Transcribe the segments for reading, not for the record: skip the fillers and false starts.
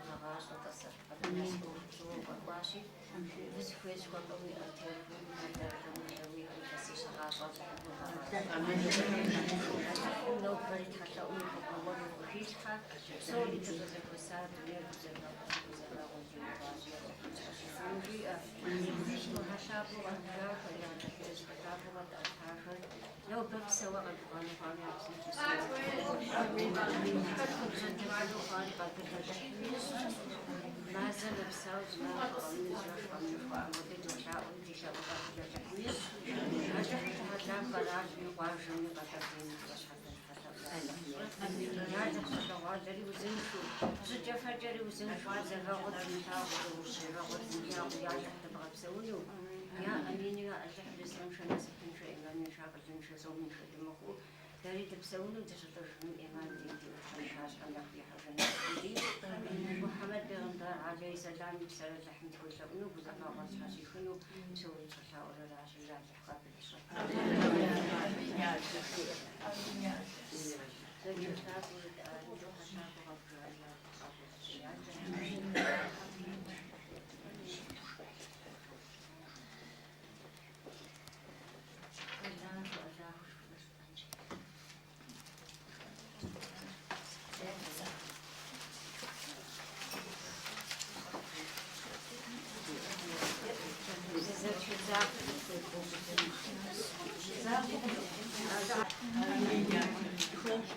дыгъэгъащӏэ, тӏасэ. Абы нэс ӏуэху пщӏыуэ укъэкӏуащи, узыхуей зыхуэпӏэ уи ӏэр техуэ, унэ дахэ уиӏэу илъэсищэ гъащӏэ Алыхьым уигъэгъащӏэ. Алыхьым нобэри тхьэлъэӏум и фӏыгъуэ уэру къыхилъхьэ, псори дыщӏызэхуэсар дунейр гузэвэгъуэщи, гузэвэгъуэм диухуащи, Алыхьым тщхьэщихыну жиӏэ. Духьэ лъапӏэу къэбжахэр, я Алыхь ерыскъы лъапӏэу къэтӏэтахэр, Нобэ псэуэ къэгугъэну хъуам я Хэт къыбжьэдэхыну хъуари къабыл Алыхьым ищӏ. Мазэ мэпсэу, зы махуэ къэмынэу, зы жэщ къэмынэу жыхуаӏэм хуэдэу долъаӏуэри ди лъэӏур къабыл Алыхьым ищӏ. Алыхьу Тэгьалам къэралми, къуажэми, Къэбэрдейми дгъэщхьэпэн тхьэлъэӏу Алыхьым ищӏ. Алыхь щӏалэгъуалэри узыншэу, щӏыкӏэфэкӏэри узыншэу, гузэвэгъуэ дымылъагъуу, гузэвэгъуэ дымылъагъуу, Алыхь дыбгъэпсэуну. Я амин, я Алыхь, рызкъыншэ, насыпыншэ, иманыншэ, акъылыншэ, сомыншэ дымыхъуу, дэри дыпсэуну, дыщылӏэжыным иман диӏэу ди Тхьэм и пащхьэм нэху ихьэжын дищӏ. Мухьэмэд бегъымбар алейхи сэлам и псэр Алыхьым тхуелъэӏуну, гузэвэгъуэр тщхьэщихыну, псори тщӏэлъаӏуэр аращи, я Алыхь къабыл щӏы. Зэджэ лъапӏэу жытӏари, духьэ лъапӏэу къэбжари, я Алыхь къабыл щӏы. Я Алыхь.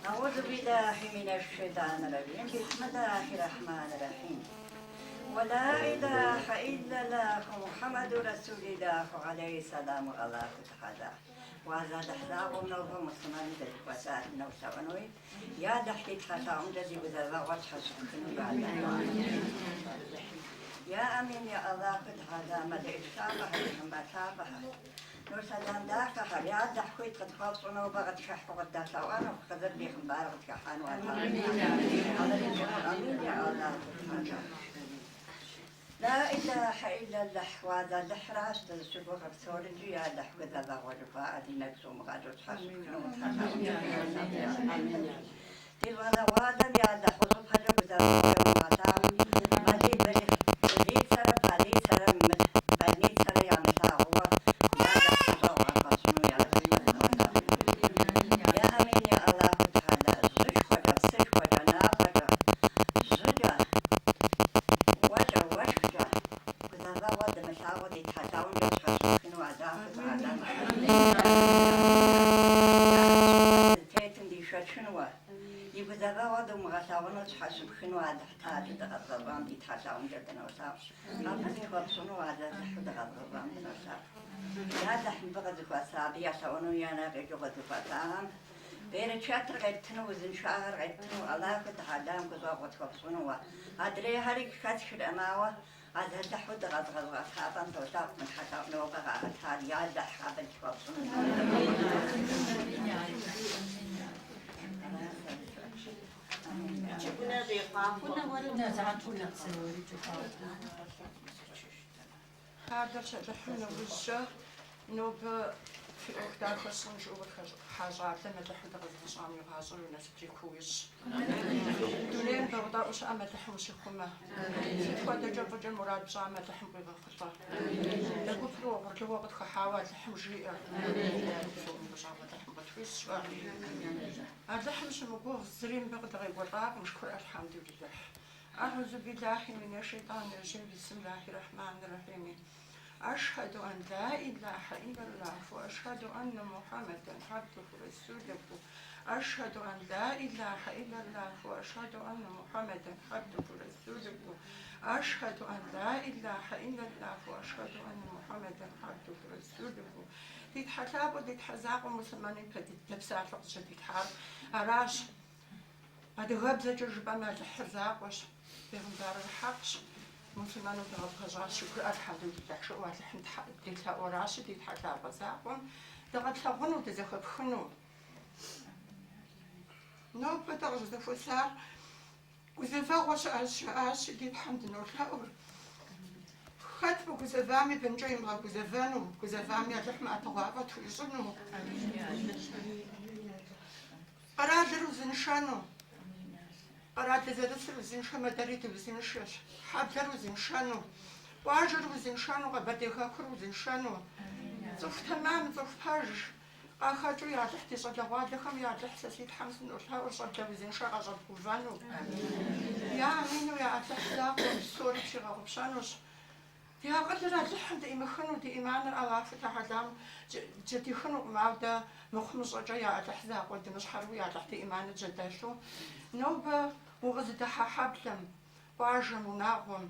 أعوذ بالله من الشيطان الرجيم بسم الله الرحمن الرحيم ولا إله إلا الله محمد رسول الله عليه السلام الله تعالى Уаз Алыхь закъуэм нобэ муслъымэну дызэхуэсар дынолъэӏунуи, я Алыхь ди тхьэлъэӏумкӏэ ди гузэвэгъуэр тщхьэщыпхыну я Алыхь. Я Амин, я Аллаху Тэгьала, мэлэӏич лъапӏэхэр, бегъымбар лъапӏэхэр, нур сэлам дахэхэр, я Алыхь хуит къытхуэфщӏу нобэ къытхыхьу къыддэлъэӏуэну, Хъызыр бегъымбар къытхыхьэну Алыхь. Амин, я Аллаху Тэгьала. Ла илахьэ иллаллахь, уаз Алыхьращ дызыщыгугъыр псорикӏи, я Алыхь гузэвэгъуэ жыхуаӏэр ди нэгу щӏумыгъэкӏыу тщхьэщыпхыну тхьэлъэӏу. Ди щӏалэгъуалэм я Алыхь гъущӏыпэкӏэ гузэвэгъуэ умыгъэлъагъу, милицэрэ полицэрэ больницэрэ ямылъагъууэ я Алыхь гущӏэгъу къахуэпщӏыну я Алыхь. Я Амин, я Аллаху Тэгьала, жьышхуэкӏэ, псышхуэкӏэ, нафӏэкӏэ, жьыкӏэ, Уэкӏэ, уэшхкӏэ, гузэвэгъуэ дымылъагъуу ди тхьэлъэӏумкӏэ тщхьэщыпхыну Аллаху Тэгьалам зытетым дишэчынуэ, и гузэвэгъуэ думыгъэлъагъуну тщхьэщыпхыну Алыхь Талэу дыкъэзыгъэщӏам ди тхьэлъэӏумкӏэ дынолъэӏу. Къабыл тхуэпщӏыну Алыхьу дыкъэзыгъэщӏам дынолъэӏу. Алыхь мыбы къызыхуэса, абы елъэӏуну я нэ къикӏыу къызыхуэсахэм Берычэтыр къептыну, узыншагъэр къептыну, Аллаху Тэгьалам гущӏэгъу къытхуэпщӏынуэ. Адрейхэри хэсхыркъым, ауэ Алыхьу дыкъэзыгъэщӏа лъапӏэм долъэӏу мы тхьэлъэӏу нобэ къаӏэтар, я Алыхь къабыл тхуэпщӏыну. Хадэр щалыхьым нэужькӏэ нобэ фи ӏуэху дахэ сщӏын жиӏэу къытхыхьа щӏалэм Алыхьу дыкъэзыгъэщӏам и гъащӏэр уи насыпри куу ищӏ. Дунейм бэгъутӏэӏуу щыӏэм Алыхьым ущихъумэ. Сыт хуэдэкӏэ фӏыкӏэ мурад пщӏам Алыхьым къуигъэхъулӏэ. Дэ гупыр уэгъурлыуэ къытхыхьауэ Алыхьым жиӏэ. Псоми гущӏэгъу Алыхьым къытхуищӏ. Алыхьым щымыгугъ зыри мыбы къыдгъекӏуэлӏакъым, шыкур ӏэлхьэмдулиллахь. أعوذ بالله من الشيطان الرجيم بسم الله الرحمن الرحيم أشهد أن لا إله إلا الله وأشهد أن محمدا عبده ورسوله أشهد أن لا إله إلا الله وأشهد أن محمدا عبده ورسوله أشهد أن لا إله إلا الله وأشهد أن محمدا عبده ورسوله Ди Тхьэ лъапӏэу, ди Тхьэ закъуэ муслъымэным пэ дыдэ псалъэу къызжьэдилъхьар аращ. Адыгэбзэкӏэ жыпӏэмэ, Алыхьыр закъуэщ, бегъымбарыр хьэкъщ, муслъымэну дыкъэбгъэщӏащ, шыкур ӏэлхьэмдулиллахь жыӏэу Алыхьым делъэӏуаращи, ди Тхьэ лъапӏэ закъуэм дыкъэплъагъуну, дызэхэпхыну. Нобэ дыкъыщӏызэхуэсар гузэвэгъуэ щыӏэщ, жаӏащи, ди Тхьэм дынолъэӏур. Хэт мыгузэвами бынкӏэ имыгъэгузэвэну, гузэвами Алыхьым ӏэтыгъуафӏэ тхуищӏыну. Къэралыр узыншэну. Къэрал дызэрысыр узыншэмэ, дэри дыузыншэщ. Хьэблэр узыншэну, къуажэр узыншэну, Къэбэрдей хэкур узыншэну. Цӏыху тэмэм, цӏыху пэж къахэкӏыу Ялыхь ди щӏалэгъуалэхэм Ялыхь сэ си Тхьэм сынолъэӏур щӏэблэ узыншэ къащӏэбгъэувэну. Я Амину, я Алыхь закъуэ, псори пщигъэгъупщэнущ. Ди акъылыр Алыхьым дыӏимыхыну, ди ӏиманыр Аллаху Тэхьэлам джэдихынукъым, ауэ дэ мыхъумыщӏэкӏэ я Алыхь закъуэ дымыщхьэрыуэу я Алыхь ди ӏиманыр джэдэлъу. Нобэ укъызыдыхьа хьэблэм, къуажэм, унагъуэм,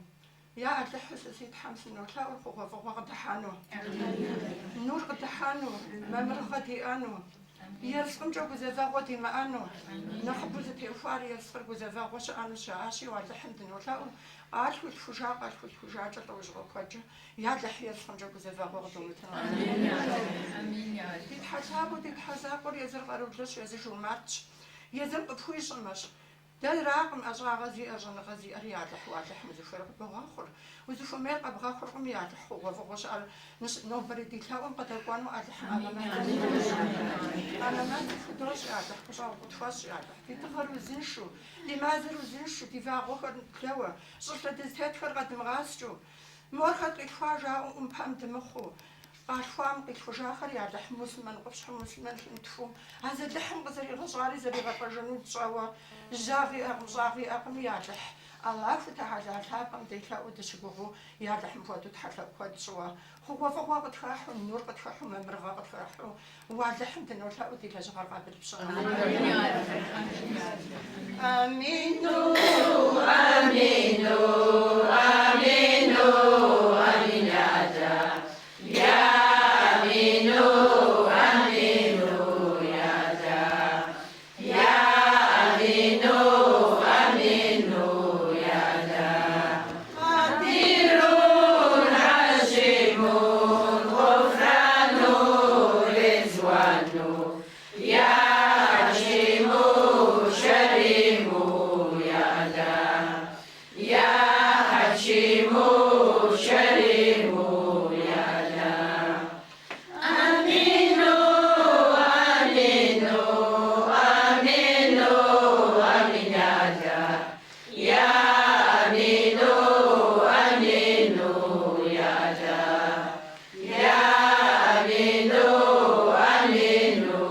я Алыхьу сэ си Тхьэм сынолъэӏур хъугъуэфӏыгъуэ къыдыхьэну, нур къыдыхьэну, мамырыгъэ диӏэну. Ерыскъымкӏэ гузэвэгъуэ димыӏэну, нэхъыбэу зытеухуар ерыскъыр гузэвэгъуэ щыӏэну щыӏащи, Алыхьым дынолъэӏур, къалъхулъхужа, къалъхулъхужакӏэ лӏэужьыгъуэ куэдкӏэ, Ялыхь ерыскъымкӏэ гузэвэгъуэ къыдумытыну. Ди Тхьэ лъапӏэу ди Тхьэ закъуэр езыр къарулыщ, езыр жумартщ, езым къыпхуищӏымэщ. Дэракъым ӏэщӏагъэ зиӏэр, щӏэныгъэ зиӏэр, Ялыхь, Алыхьым узыхуейр къыбогъэхъур, узыхуэмейр къэбгъэхъуркъым, Ялыхь, хъугъуэфӏыгъуэ щыӏэр нобэрей ди лъэӏум къыдэкӏуэну Алыхьым ӏэмэнэт худощӏ. ӏэмэнэт худощӏ, Ялыхь, гущӏэгъу къытхуэщӏ, Ялыхь. Ди дыгъэр узыншэу, ди мазэр узыншэу, ди вагъуэхэр блэуэ, щӏылъэ дызытетхэр къэдымыгъаскӏэу, мор хэт къилъхуа жаӏэу ӏумпэм дымыхъуу, Къалъхуам къилъхужахэр Ялыхь муслъымэн къупщхьэу, муслъымэн лъынтхуу, Азалыхьым къызэригъэщӏари зэригъэлӏэжынур тщӏэуэ, жьагъ иӏэкъым, щӏагъ иӏэкъыми, Ялыхь, Аллаху Тэхьэла лъапӏэм делъэӏуу дыщыгугъыу, Ялыхьым хуэдэу тхьэлъэӏу куэд тщӏыуэ, хъугъуэфӏыгъуэ къытхэхьу, нур къытхэхьу, мамырыгъэ къытхэхьу, Уалыхьым дынолъэӏу ди лэжьыгъэр къабыл пщӏыну. Амину, амину, амину, амин я Аллах. Я амину, амину, я Аллах. Я амину, амину, я Аллах. Къадирун, Хьэшимун, Гъуфрану, Резуану. Я Хьэшиму, Шэриму, я Аллах. Я Хьэшиму, Шэриму, я Аллах. Амину, амину, амину, амин я Аллах. Я амину, амину, я Аллах. Я амину, амину,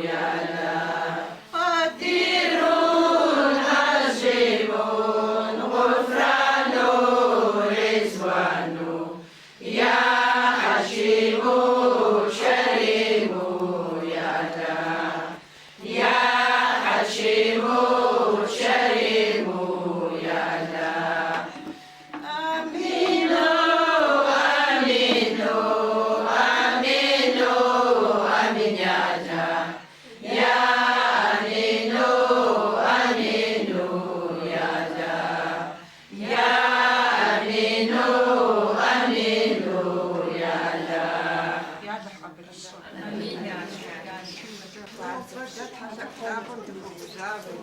я Аллах. Къадирун, Хьэшимун, Гъуфрану, Резуану. Я Хьэшиму, Шэриму, я Аллах. Я Хьэшиму, Шэриму, я Аллах. Амину, амину, амину, амин я Аллах. Я амину, амину, я Аллах. Я амину, амину, я Аллах. Ялыхь къабыл щӏы. Нобэ дэ тхьэлъэӏу лъапӏэм дыхуэгузавэу,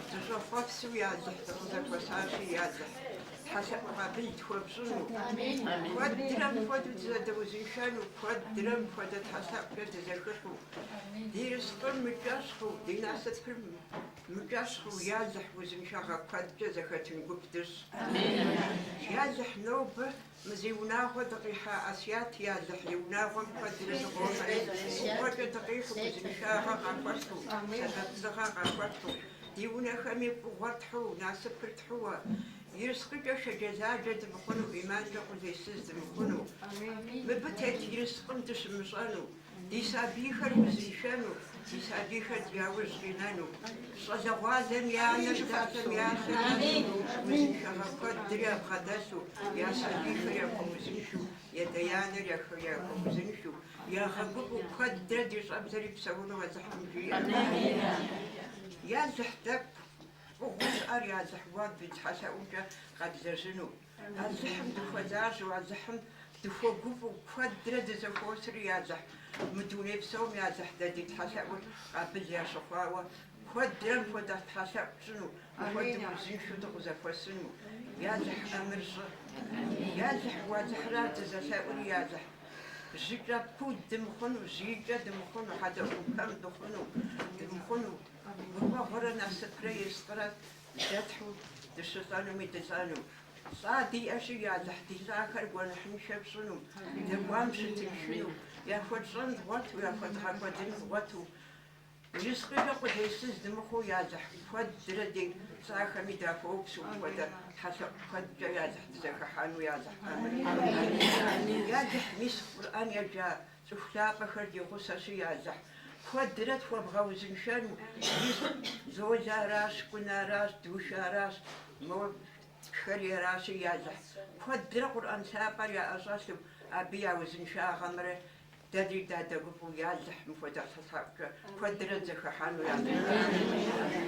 дыщӏэхъуэпсу Ялыхь дыкъызэхуэсащи, Ялыхь, тхьэлъэӏу къабыл тхуэпщӏыну. Куэдрэ мыпхуэдэу дызэдэузыншэну, куэдрэ мыпхуэдэ тхьэлъэӏукӏэ дызэхыхьу, ди ерыскъыр мыкӏэщхъыу, ди насыпыр мыкӏэщхъыу, Ялыхь, узыншагъэ куэдкӏэ зэхэтын гуп дыщӏ. Ялыхь, нобэ Мы зи унагъуэ дыкъихьа Асият Ялыхь и унагъуэм куэдрэ дыкъохьэри, фӏыгъуэкӏэ дыкъихьу, узыншагъэ къахуэтхьу, сэбэпыныгъэ къахуэтхьу, ди унэхэми фӏыгъуэр тхьу, насыпыр тхьууэ, ерыскъыкӏэ шэджэладжэ дымыхъуну, ӏиманкӏэ къулейсыз дымыхъуну, мыбы тет ерыскъым дыщымыщӏэну, Ди сабийхэр узыншэну, ди сабийхэр дяужь къинэну, щӏалэгъуалэм я анэр, дадэм я лъэр узыншагъэ куэдри ябгъэдэлъу, я сабийхэр яхуэузыншэу, ядэ-анэр яхуэузыншэу, ягъэгуфӏэу куэдрэ ди щӏэблэри псэуну Алыхьым жиӏэ. Ялыхь тӏэкӏу, фӏыгъуэу щыӏэр Ялыхь уэ ди тхьэлъэӏумкӏэ къэдлэжьыну. Алыхьым дыхуэлажьэу, Алыхьым дыхуэгуфӏэу куэдрэ дызэхуосри, Ялыхь, мы дуней псом Ялыхь дэ ди тхьэлъэӏур къабыл ящыхъуауэ, куэдрэ мыпхуэдэ тхьэлъэӏу тщӏыну, мыпхуэдэу узыншэу дыкъызэхуэсыну. Ялыхь, ӏэмыр щӏы. Ялыхь, уэ Алыхьра дызэлъэӏури, Ялыхь, жьыкӏэ пуд дымыхъуну, жьыикӏэ дымыхъуну, хьэдэ ӏумпэм дыхъуну, дымыхъуну, гуфӏэгъуэрэ насыпрэ ерыскъырэ. Дэтхьу дыщылӏэнуми дылӏэну. Лӏа диӏэщи, я Алыхь, ди лӏахэр гуэныхьыншэ пщӏыну, дэкӏуам щытыншыну, яхуэтщӏэн дгъуэту, яхуэдгъэкӏуэдын дгъуэту. Рызкъыкӏэ къулейсыз дымыхъуу, я Алыхь, куэдрэ ди лӏахэми дахуэупсэу, мыпхуэдэ тхьэлъэӏу куэдкӏэ, я Алыхь, дызэхыхьэну, я Алыхь, ӏэмыр. Я Алыхь, мис Къурӏэн еджа цӏыху лъапӏэхэр ди гъусэщи, я Алыхь, куэдрэ тхуэбгъэузыншэну, мис Лолэ аращ, Кӏунэ аращ, Душэ аращ, мохэри аращи, я Алыхь, куэдрэ Къурӏэн лъапӏэр яӏэщӏэлъу, абы я узыншагъэмрэ дэри дадэгуфӏэу, я Алыхь, мыпхуэдэ тхьэлъэӏукӏэ куэдрэ дызэхыхьэну, я Алыхь.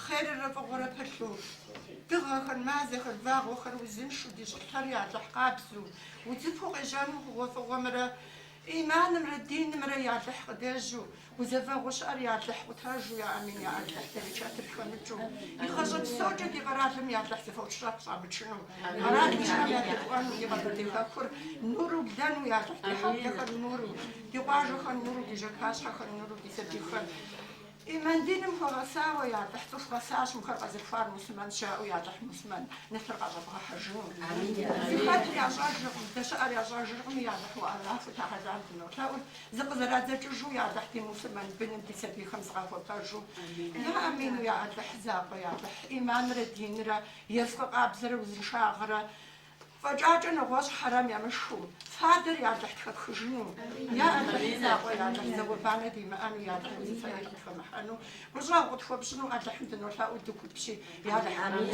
Хъеррэ фӏыгъуэрэ пылъу, дыгъэхэр, мазэхэр, вагъуэхэр узыншэу, ди щӏылъэр я Алыхь къабзэу, удзыпэу къежьэну хъугъуэфӏыгъуэмрэ иманымрэ динымрэ я Алыхь къыдэжьу, гузэвэгъуэ щыӏэр я Алыхь къутэжу, я амин, я Алыхь берычэтыр тхэмыкӏыу, игъащӏэ псокӏэ ди къэралым я Алыхь зы фочщӏэт щӏамычыну, къэралым щыӏэм ятекӏуэну, ди Къэбэрдей хэкур нуру блэну, я Алыхь, ди хьэблэхэр нуру, ди къуажэхэр нуру, ди жьакащхьэхэр нуру, ди сабийхэр. Иман диным хуэгъэсауэ, я Алыхь, цӏыху гъэсащ мыхэр къэзылъхуар муслъымэн жаӏэу, я Алыхь, муслъымэн нылъыр къащӏэбгъэхьэжыну. Зыхэтыр ящӏэжыркъым, здэщыӏэр ящӏэжыркъыми, я Алыхьу Аллаху Тэгьалам дынолъэӏур, зыкъызэрадзэкӏыжу, я Алыхь, ди муслъымэн быным, ди сабийхэм зыкъахуэпэжу. Я Амину, я Алыхь закъуэ, я Алыхь, иманрэ динрэ, ерыскъы къабзэрэ узыншагъэрэ, Фӏэкӏакӏэ нэгъуэщӏ хьэрэм ямышхыу, фадэр я Алыхь тхэпхыжыну, я Алыхь закъуэ, я Алыхь зауэ-банэ димыӏэну, я Алыхь узыфэ ӏей къытхэмыхьэну, гущӏэгъу къытхуэпщӏыну Алыхьым дынолъэӏу дыгупщи, я Алыхь амин.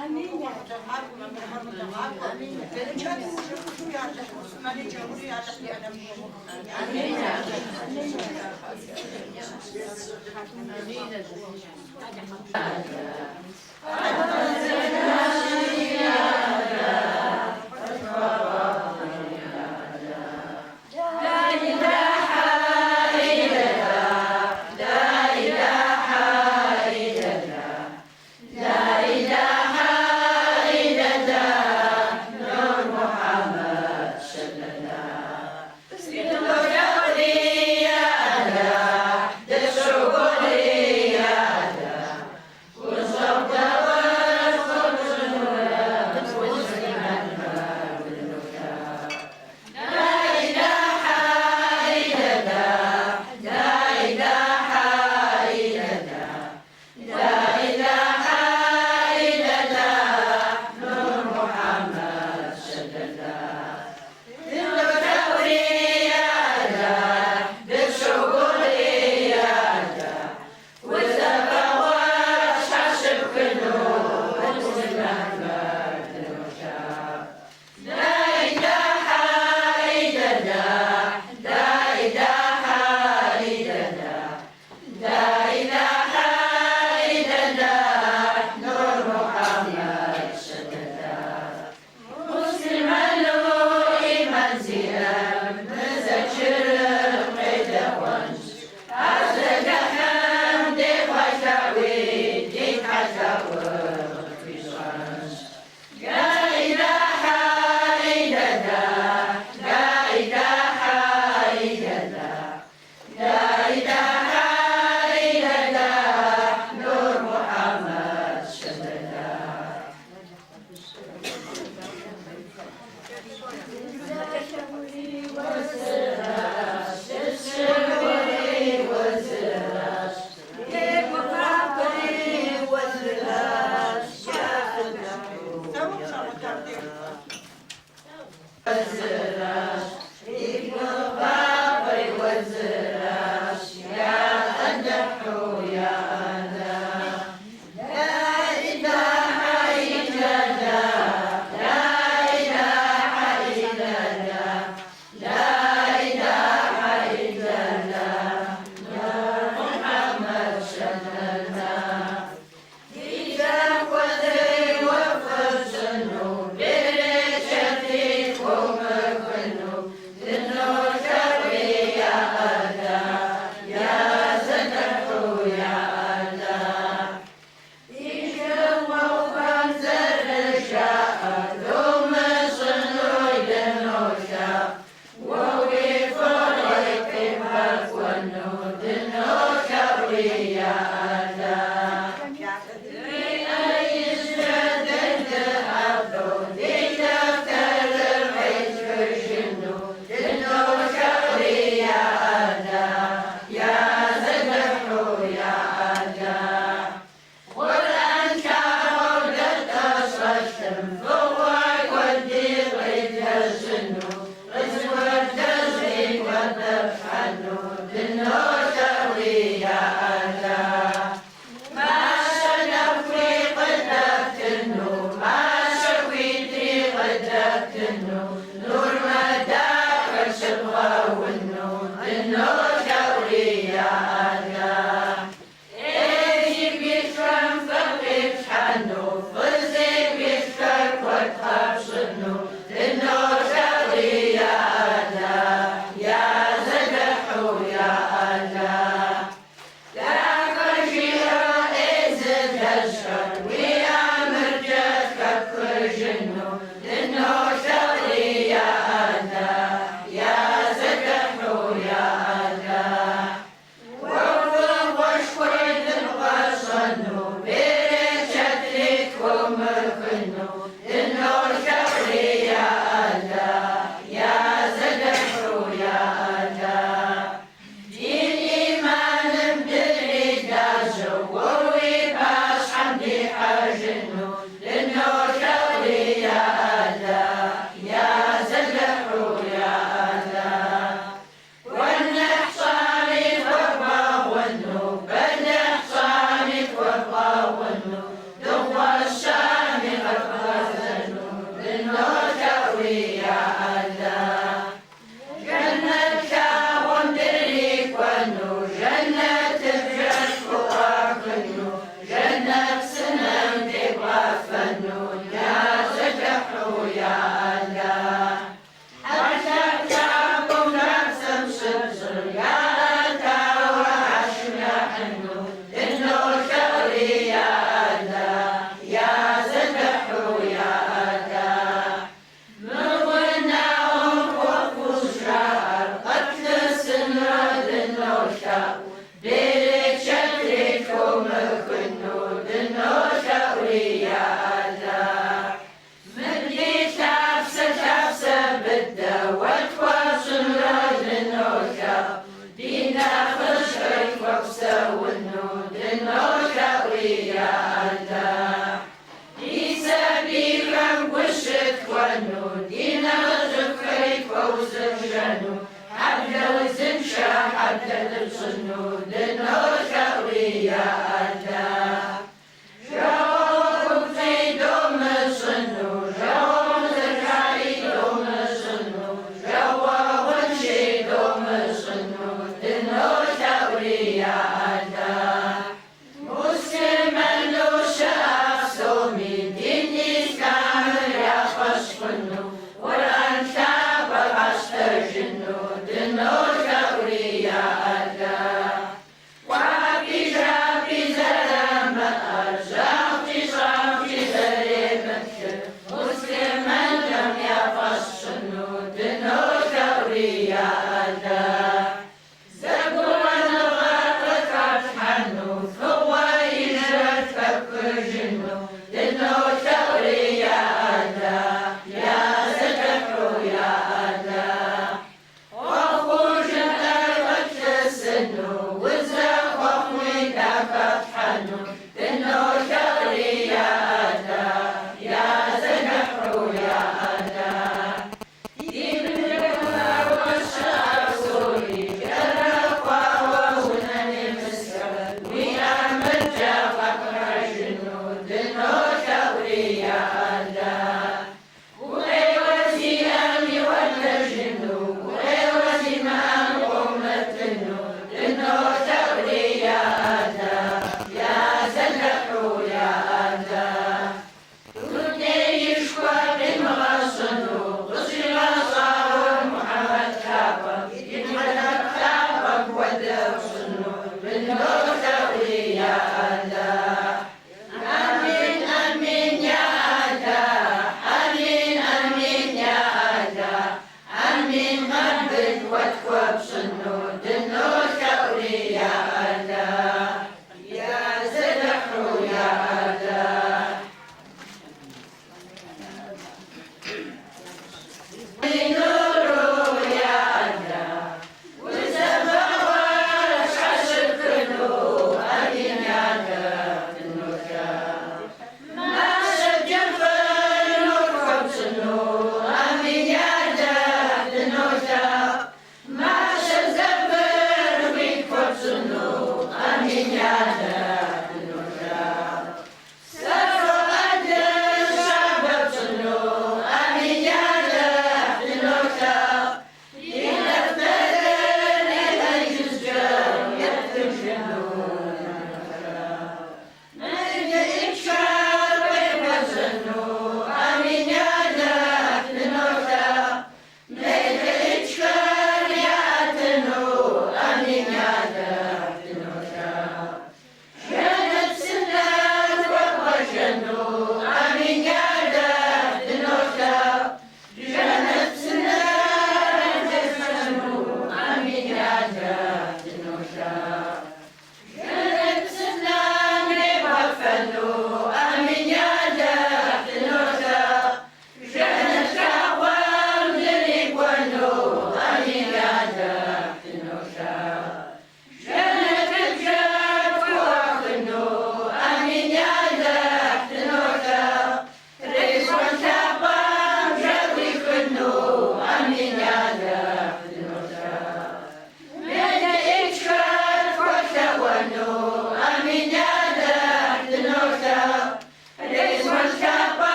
Фӏыгъуэ къыдэгъакӏуэ, мамырыгъэр къыдэгъакӏуэ. Берычэт ужьыхыжу, я Алыхь, муслъымэни джаури, я Алыхь, ди ӏэнэм щӏыгъу.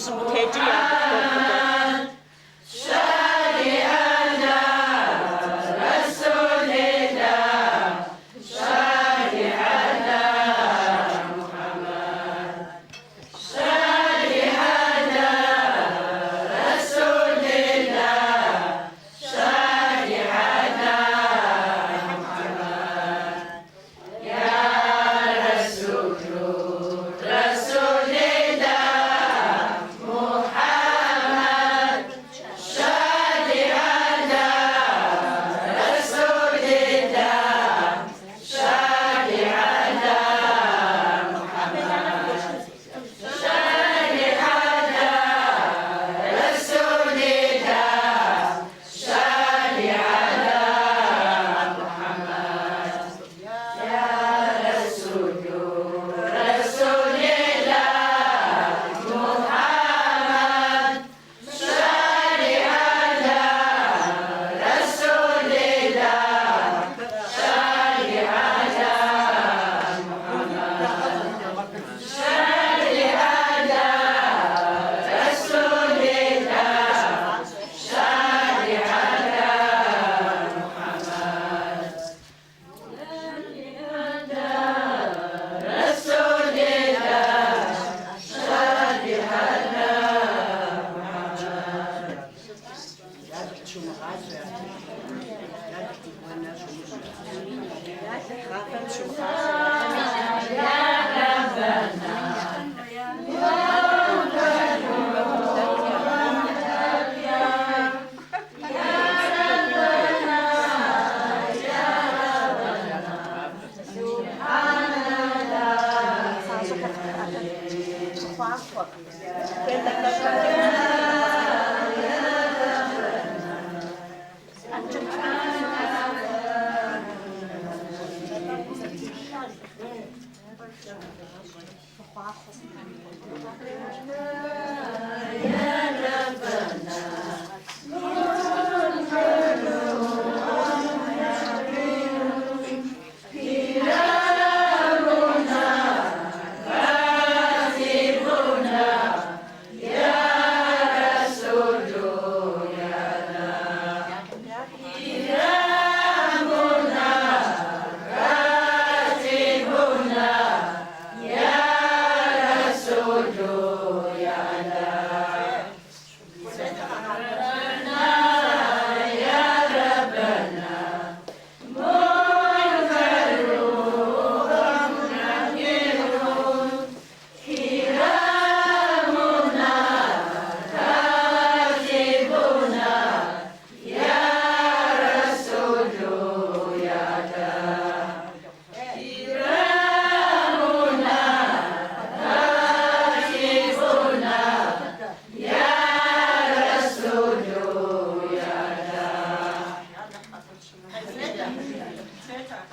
щӏым къытекӏри япэ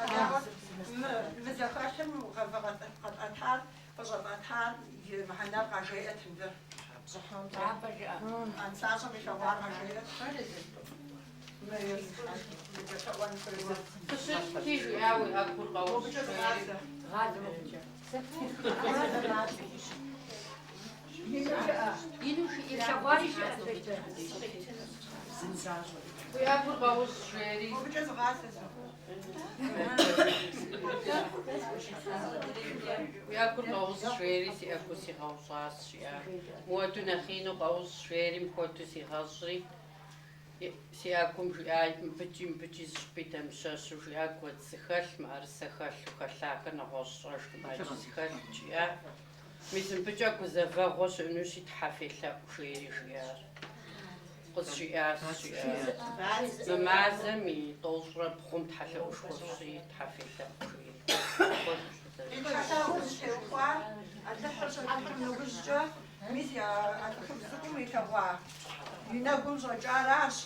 къыдот. Мы зэхэлъым къэтӏэтар, къыщӏэтӏэтар и мыхьэнэр къажеӏэт мыбы. Нысащӏэм илъэгъуар къажеӏэт. Мы зэлъэӏуэн хуейуэ. Фыщытти, жиӏа уи ӏэгур къэущ. Мобыкӏэ зыгъазэ. Ину жиӏэ. Уи ӏэгур къэущ, жери. Мобыкӏэ зыгъазэ зэ. Уи ӏэгур къэущ, жери, си ӏэгур сигъэущӏащ, жиӏа. Мыуэду нэхъ ину къэущ, жери, мыпхуэдэу сигъэщӏри, си ӏэгум жиӏа, мыбыкӏи мыбыкӏи зыщӏыпӏи дэмыщэщу, жиӏа, гуэдз зыхэлъ, мыӏэрысэ хэлъу, хэлъахэр нэгъуэщӏ щӏэжкъым, ӏэджи зыхэлъ, жиӏа. Мис мыбыкӏэ гузэвэгъуэ щыӏэнущи, Тхьэ фелъэӏу, жери, жиӏащ. Къызжиӏащ, жиӏащ. Мы мазэм и 93-м тхьэлъэӏушхуэ фщӏи, Тхьэ фелъэӏу, жери. Тхьэлъэӏур зытеухуар Алыхьыр щӏэкӏыжым нэужькӏэ, мис я цӏыхубз цӏыкӏум илъэгъуа и нэгум щӏэкӏаращ.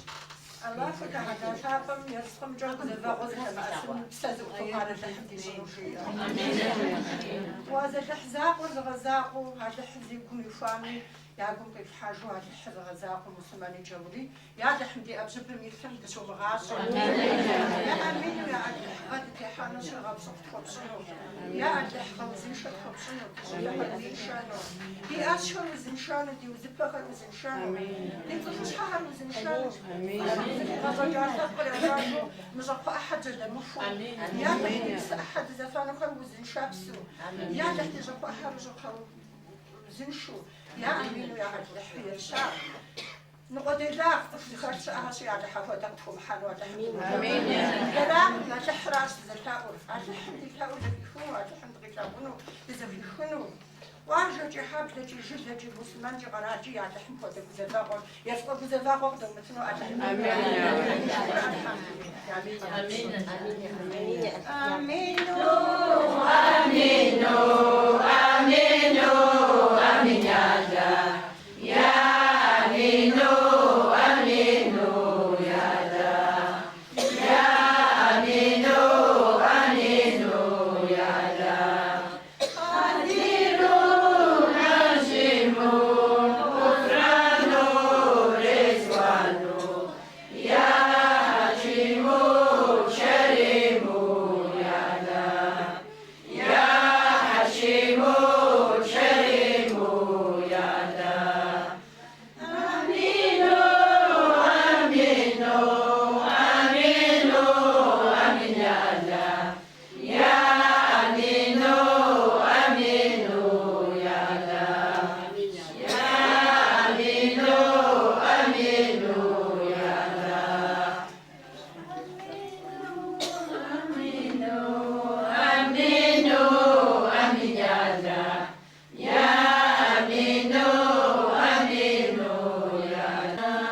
Аллаху Тэхьэлэ лъапӏэм ерыскъымкӏэ гузэвэгъуэ зылъэмыӏэсын псэ зыӏуту хъуар Алыхьым дищӏыну жиӏэ. Уаз Алыхь закъуэр зыгъэзакъуэу Алыхьыр зи гум ихуами. Я гум къиплъхьэжу Алыхьыр зыгъэзакъуэ муслъымэни джаури, я Алыхьым ди ӏэбжьыбым илъым дыщумыгъащӏэ. Я Амину, я Алыхь, гъэ дытехьэнущи, гъэ пщӏыху тхуэпщӏыну. Я Алыхь, гъэ узыншэ тхуэпщӏыну, ди щӏылъэхэр узыншэну, ди ӏэщхэр узыншэну, ди узыпэхэр узыншэну, ди цӏыхущхьэхэр узыншэну, цӏыхум зыхигъэщӏэкӏа лъэпкъыр ящӏэжу, мы щӏакхъуэ ӏыхьэ джэдэмыхуу. Я Алыхь, ди псы ӏыхьэ дызэфэнухэр узыншэпсу. Я Алыхь, ди щӏакхъуэ ӏыхьэр щӏакхъуэ узыншэу. Я Амину, я Алыхь, ерыщагъ. Ныкъуэделагъ цӏыху зыхэлъ щыӏэщи, Алыхь апхуэдэ къытхуэмыхьэну Алыхьым дынолъэӏу. Дэракъым, Алыхьыращ дызэлъэӏур. Алыхьым ди лъэӏур зэхихыну, Алыхьым дыкъилъагъуну, дызэхихыну. Къуажэкӏи, хьэблэкӏи, жылэкӏи, муслъымэнкӏи, къэралкӏи я Алыхьым хуэдэ гузэвэгъуэр, ерыскъы гузэвэгъуэ къыдомытыну Алыхьым дынолъэӏу. Шыкур алхьэмдулиллахь. Амину. Амину, амину, амин я Аллах. Я амину, амину, я Аллах. Я амину, амину, я Аллах. Къадиру, Хьэжиму, Гуфрану, Резуану. Я Хьэжиму, Чэриму, я Аллах. Я Хьэжиму, Чэриму, я Аллах. Амину, амину, амину, амин я Аллах. Я амину, амину, я Аллах. Я амину, амину, я Аллах. Амину, амину, амин я Аллах. Я амину, амину, я Аллах.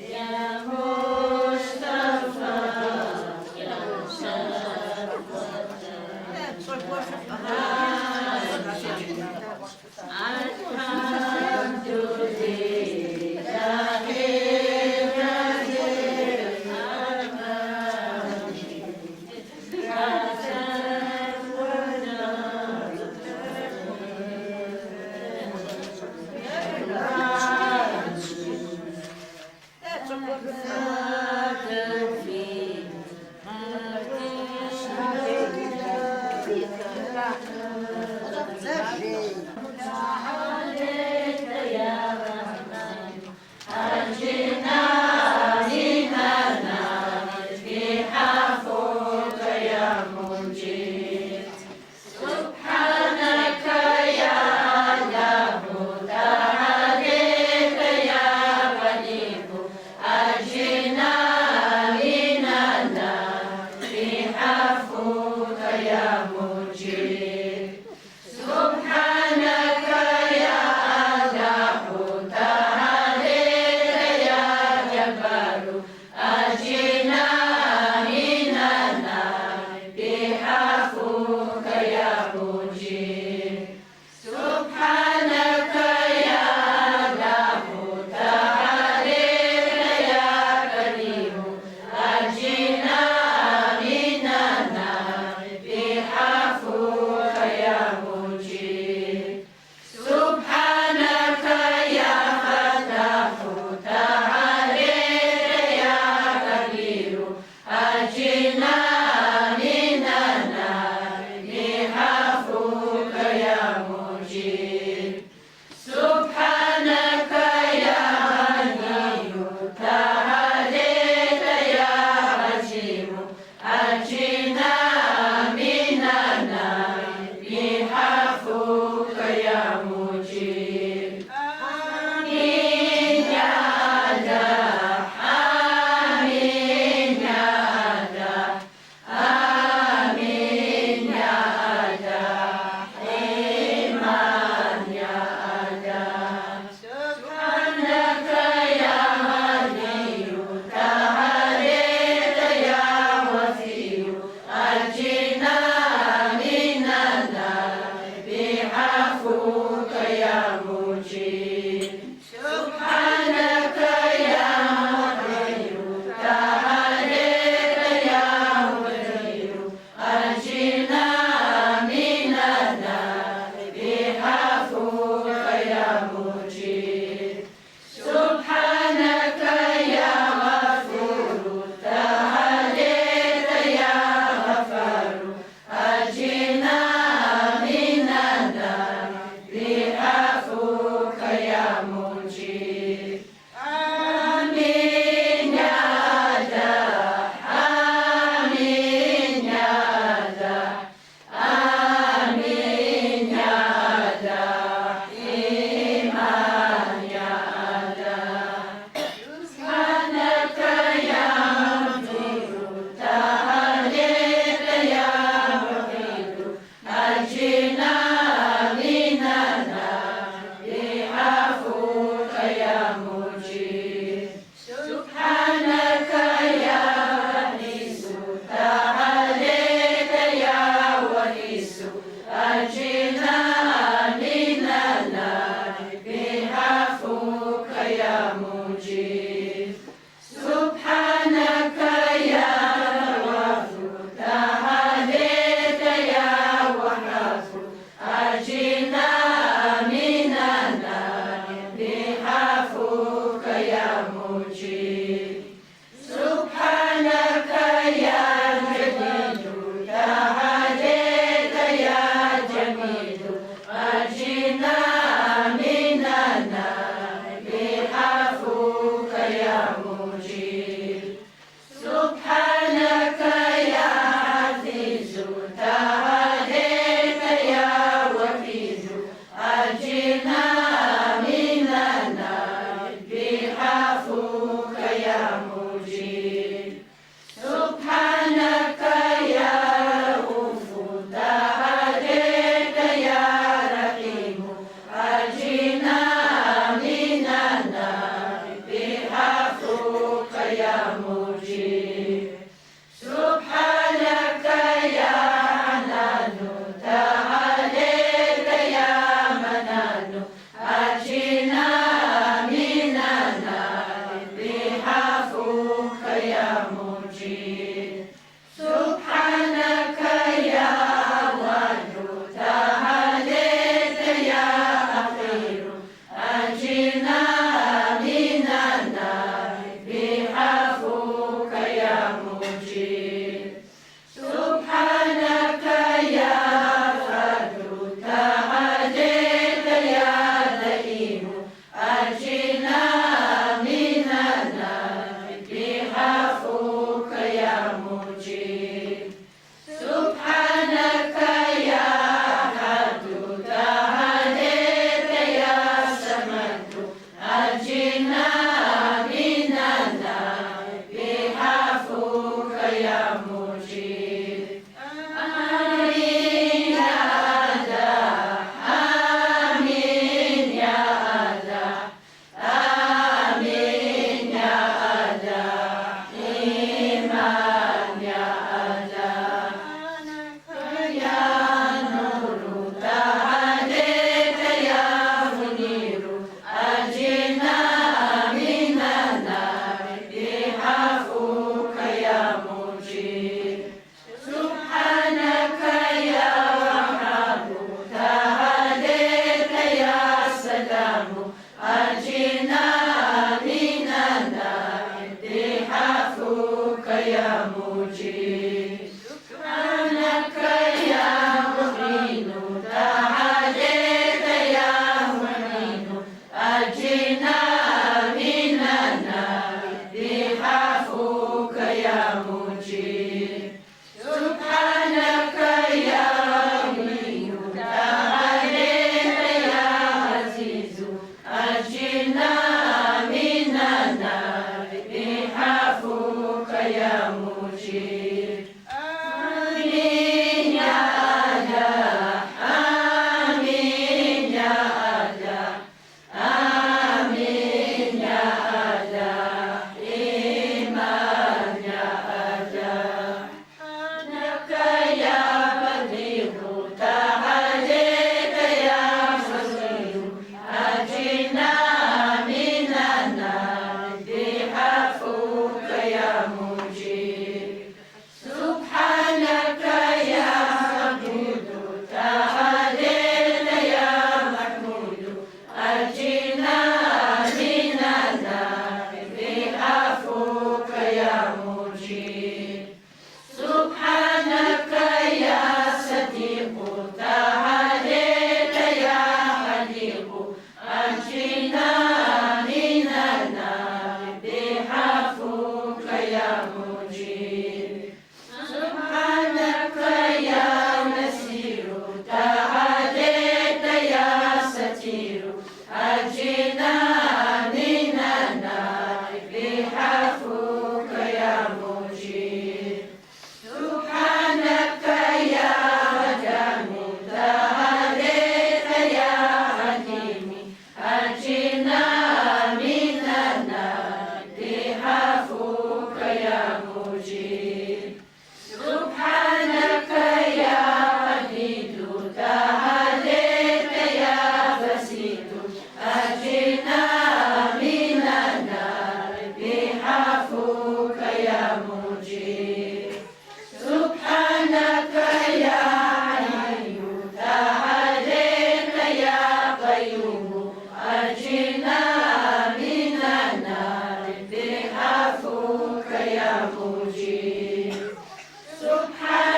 Я Мустафа,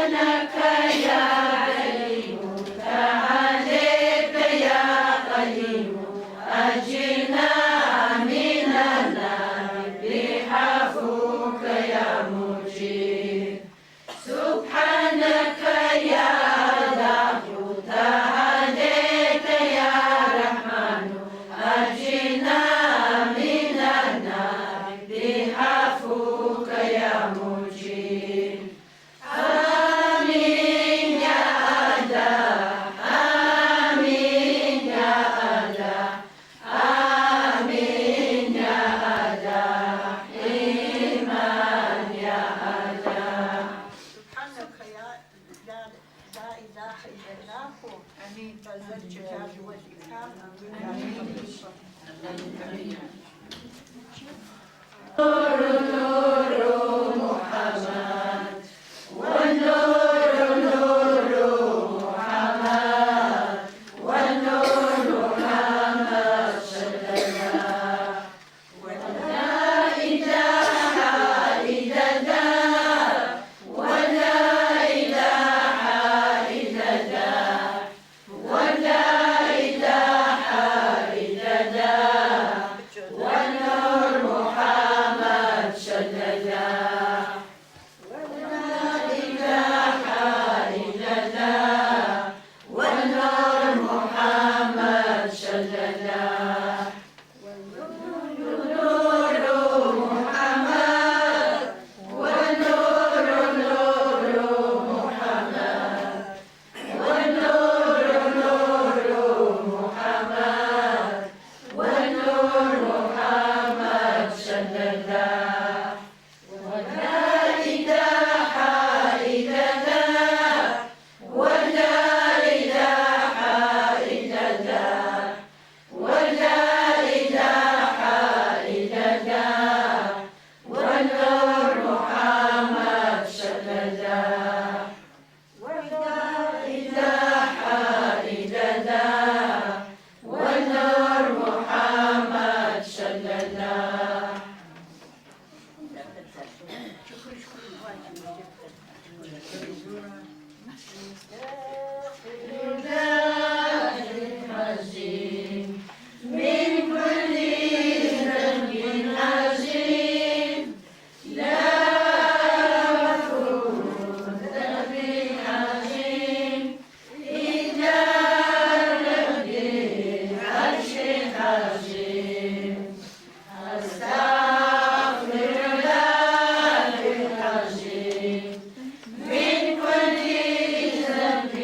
سبحانك يا لا لا إله إلا الله ذا الجلال والإكرام. من كل ذنب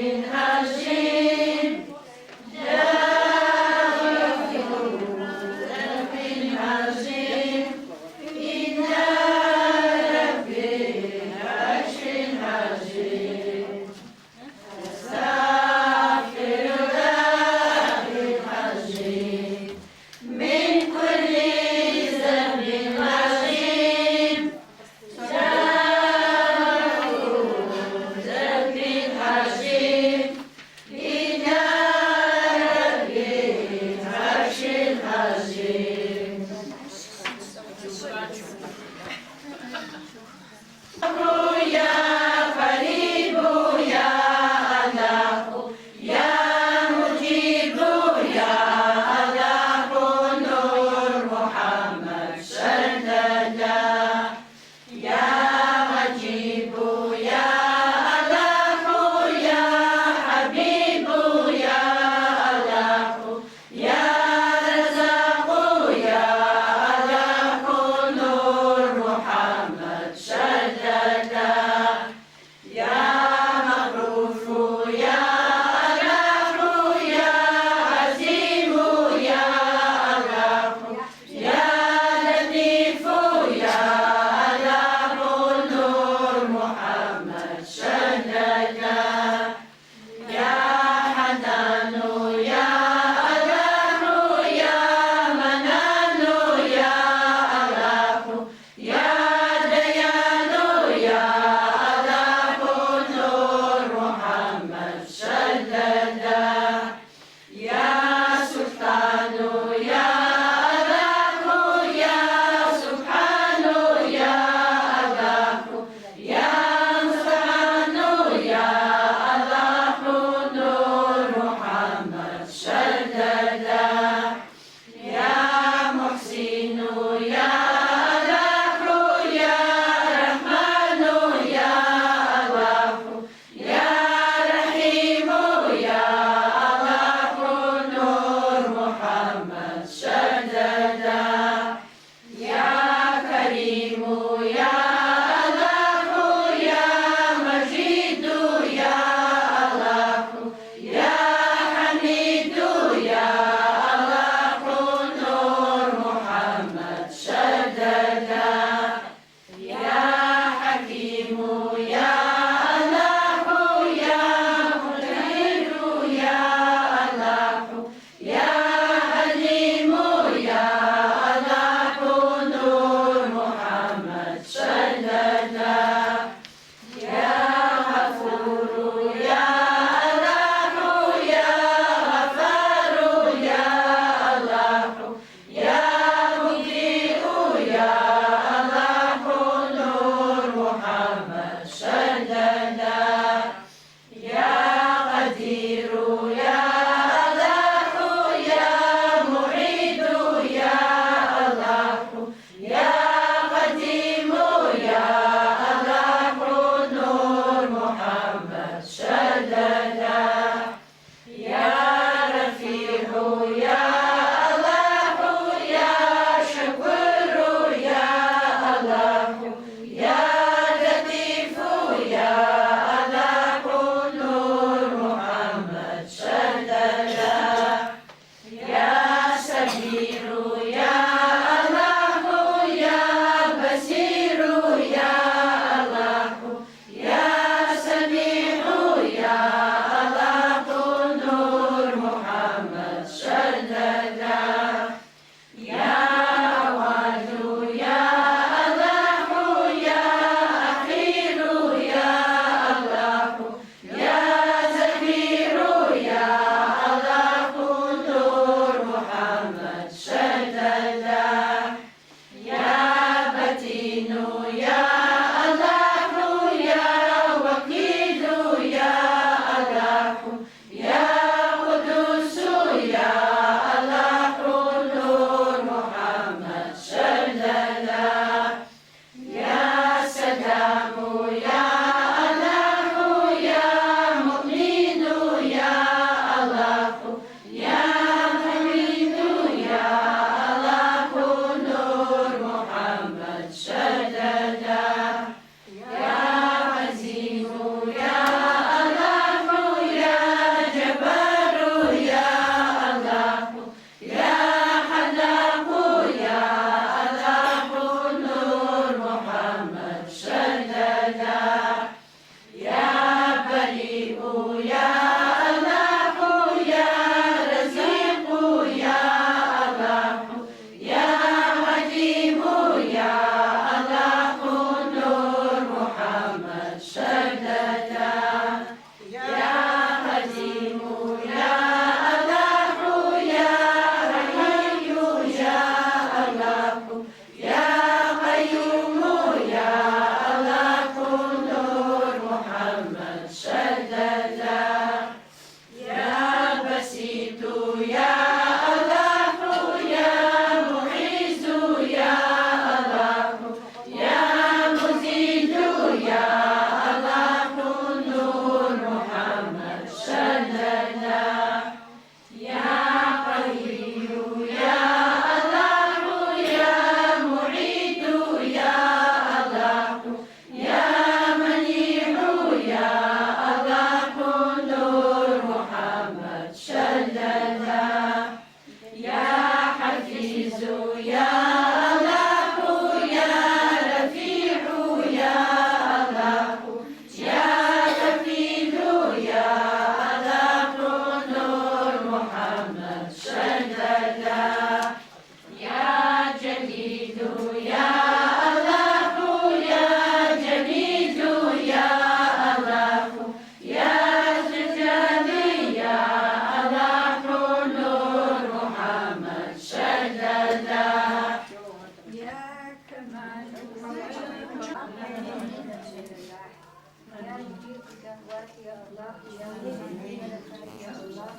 الشهوات يا الله، يا مذهب البركات يا الله،